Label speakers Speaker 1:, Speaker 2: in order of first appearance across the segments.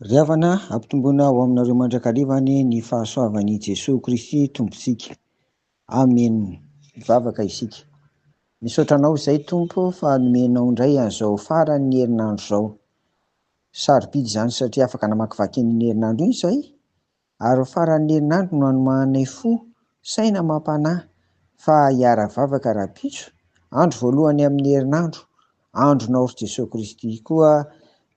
Speaker 1: Ry havana, ampitomboina ho aminareo mandrakariva anie ny fahasoavan'i Jesoa Kristy Tompontsika. Amen. Hivavaka isika. Misaotra Anao izay Tompo fa nomenao indray an'izao faran'ny herinandro izao. Sarobidy izany satria afaka namakivaky an'iny herinandro iny izay Ary ny faran'ny herinandro no hanomananay fo, saina amam-panahy fa hiara-vavaka rahampitso, andro voalohany amin'ny herinandro, andronao ry Jesoa Kristy. Koa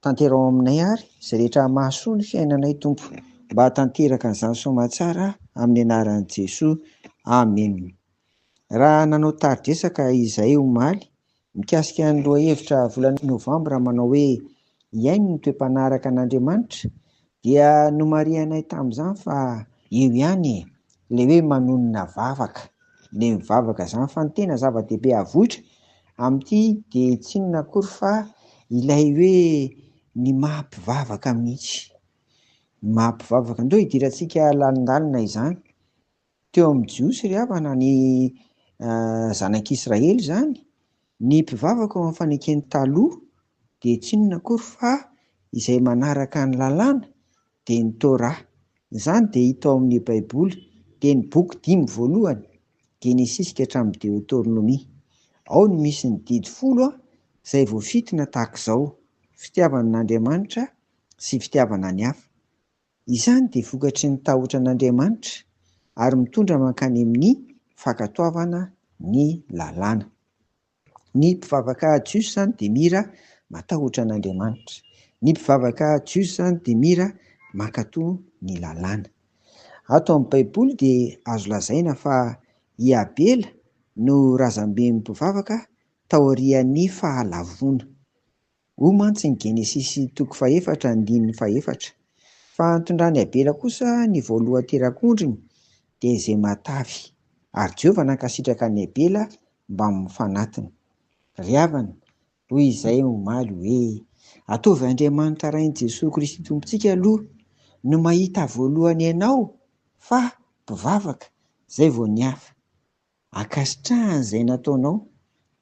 Speaker 1: tanteraho aminay ary izay rehetra mahasoa ny fiainanay Tompo, mba hahatanteraka an'izany soamatsara amin'ny anaran'i Jesoa. Amena. Raha nanao tari-dresaka izahay omaly mikasika ny lohahevitra volana novambra manao hoe Hiaino ny toe-panaraka an'Andriamanitra dia nomarihanay tamin'izany fa eo ihany e, ilay hoe manonona vavaka, ilay mivavaka izany fa ny tena zava-dehibe avoitra amin'ity dia tsy inona akory fa ilay hoe ny maha mpivavaka mihitsy, ny maha mpivavaka. Ndao hidirantsika lalindalina izany. Teo amin'ny Jiosy ry havana, ny zanak'Israely izany, ny mpivavaka ao amin'ny fanekeny taloha dia tsy inona akory fa izay manaraka ny lalàna dia ny Torah. Izany dia hita ao amin'ny Baiboly, dia ny boky dimy voalohany, Genesisy ka hatramin'ny Deotornomia. Ao no misy ny didy folo izay voafintina tahaka izao, fitiavana an'Andriamanitra sy fitiavana ny hafa. Izany dia vokatry ny tahotra an'Andriamanitra ary mitondra mankany amin'ny fankatoavana ny lalàna. Ny mpivavaka jiosy izany dia mira matahotra an'Andriamanitra. Ny mpivavaka jiosy izany dia mira mankatò ny lalàna. Ato amin'ny Baiboly dia azo lazaina fa i Abela no razamben'ny mpivavaka taorian'ny fahalavoana. Hoy mantsy ny Genesisy toko fahefatra andininy fahefatra, Fa nitondran'i Abela kosa ny voalohan-terak'ondriny, dia izay matavy. Ary Jehovah nankasitraka an'i Abela mbamin'ny fanatiny. Ry havana, hoy izahay omaly hoe, Ataovy Andriamanitra Rain'i Jesoa Kristy Tompontsika aloha no mahita voalohany anao fa mpivavaka, izay vao ny hafa. Ankasitrahany izay nataonao,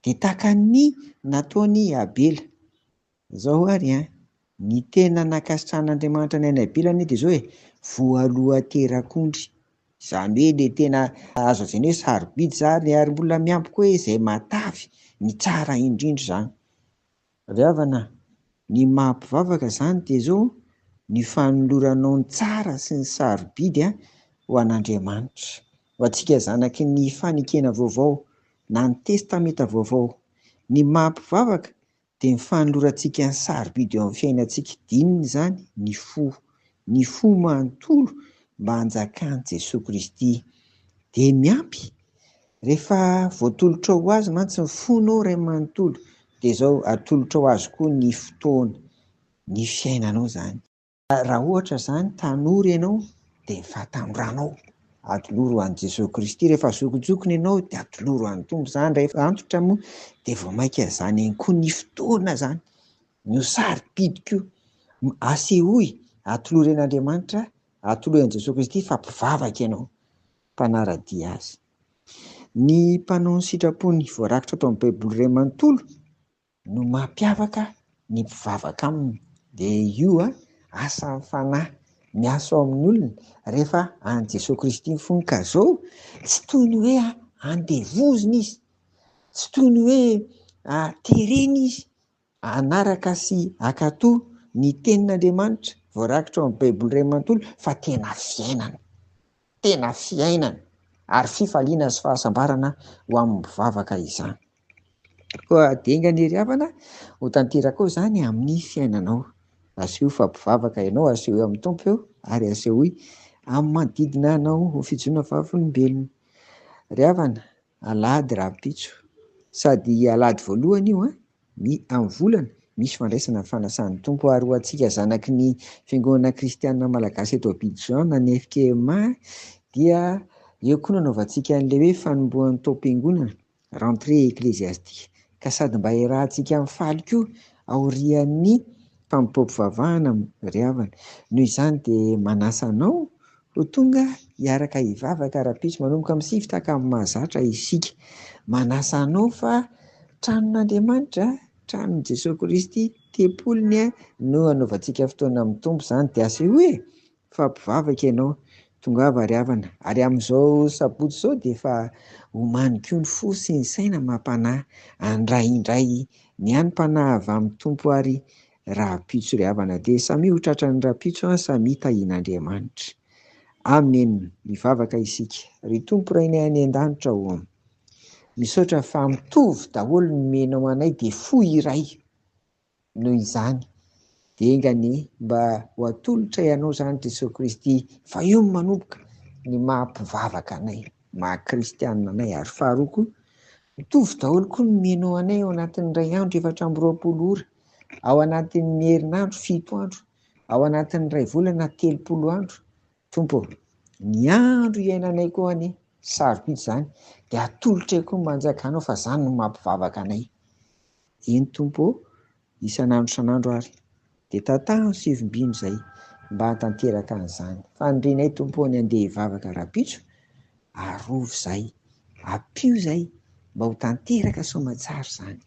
Speaker 1: dia tahaka ny nataon'i Abela. Izao ary an, ny tena nankasitrahan'Andriamanitra ny an'i Abela anie dia izao e, voalohan-terak'ondry. Izany hoe ilay tena azo lazaina hoe sarobidy izany ary mbola miampy koa hoe izay matavy, ny tsara indrindra izany. Ry havana, ny maha mpivavaka izany dia izao, ny fanoloranao ny tsara sy ny sarobidy ho an'Andriamanitra. Ho antsika zanaky ny fanekena vaovao na ny testamenta vaovao, ny maha mpivavaka dia ny fanolorantsika ny sarobidy eo amin'ny fiainantsika. Dinina izany ny fo, ny fo manontolo mba hanjakan'i Jesoa Kristy. Dia miampy, rehefa voatolotrao ho Azy mantsy ny fonao iray manontolo, dia izao atolotrao Azy koa ny fotoana, ny fiainanao izany. Raha ohatra izany tanora ianao, dia ny fahatanoranao atoloro ho an'i Jesoa Kristy. Rehefa zokinjokiny ianao, dia atoloro ho an'ny Tompo izany. Rehefa antitra moa, dia vao mainka izany ihany koa ny fotoana izany. No sarobidy koa. Asehoy, atolory an'Andriamanitra, atolory an'i Jesoa Kristy fa mpivavaka ianao, mpanara-dia Azy. Ny mpanao ny sitrapony voarakitra ato amin'ny Baiboly iray manontolo no mampiavaka ny mpivavaka aminy. Dia io asan'ny Fanahy miasa ao amin'ny olona rehefa an'i Jesoa Kristy ny fony ka zao tsy toy ny hoe andevozina izy, tsy toy ny hoe terena izy Hanaraka sy hankatò ny Tenin'Andriamanitra voarakitra ao amin'ny Baiboly iray manontolo fa tena fiainana. Tena fiainana ary fifaliana sy fahasambarana ho amin'ny mpivavaka izany. Koa dinga ny ry havana ho tanteraka ao izany amin'ny fiainanao. Asehoy fa mpivavaka ianao, asehoy amin'ny Tompo eo ary asehoy amin'ny manodidina anao ho fijoroana vavolombelona. Ry havana, Alahady rahampitso. Sady alahady voalohany io an, ny amin'ny volana, misy fandraisana ny fanasan'ny Tompo ary ho antsika zanaky ny Fiangonana Kristianina Malagasy eto Abidjan na ny FKMA dia eo koa no anaovantsika an'ilay hoe fanombohan'ny taom-piangonana, rentrée ecclésiastique, ka sady mba iarahantsika mifaly koa aorian'ny fanompoam-pivavahana ry havana. Noho izany dia manasa anao Ho tonga hiaraka hivavaka rahampitso manomboka amin'ny sivy tahaka amin'ny mahazatra isika. Manasa anao fa tranon'Andriamanitra, tranon'i Jesoa Kristy. tempoliny no anaovantsika fotoana amin'ny Tompo izany dia asehoy e fa mpivavaka ianao. Tongava ry havana. Ary amin'izao sabotsy izao dia efa omany koa ny fo sy ny saina amam-panahy handray indray ny hanim-panahy avy amin'ny Tompo ary rahampitso ry havana. Dia samia ho tratran'ny rahampitso an, samia tahian'Andriamanitra. Amen. Mivavaka isika. Ry Tompo Rainay any an-danitra ô. Misaotra fa mitovy daholo ny nomenao anay dia fo iray. Noho izany dia enga anie mba ho atolotray anao izany Jesoa Kristy fa eo no manomboka ny maha mpivavaka anay, maha kristianina anay ary faharoa koa mitovy daholo koa ny nomenao anay ao anatin'ny iray andro 24 ora, ao anatin'ny herinandro 7 andro, ao anatin'ny iray volana 30 andro. Tompo ô, ny andro iainanay koa anie sarobidy izany dia atolotray koa mba hanjakanao fa izany no maha mpivavaka anay. Eny Tompo ô, isan'andro isan'andro ary dia tantano sy vimbino izay mba hahatanteraka an'izany. Fanirianay Tompo ô ny handeha hivavaka rahampitso, arovy izay, ampio izay mba ho tanteraka soamatsara izany.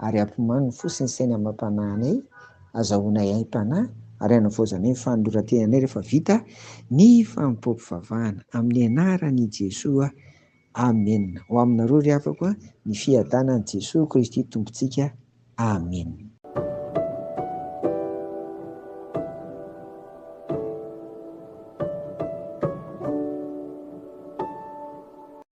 Speaker 1: Ary ampomano ny fo sy ny saina amam-panahy anay, azahoanay aim-panahy ary hanavaozanay ny fanoloran-tenanay rehefa vita ny fanompoam-pivavahana. Amin'ny anaran'i Jesoa. Amena. Ho aminareo ry havako ny fiadanan'i Jesoa Kristy Tompontsika. Amena.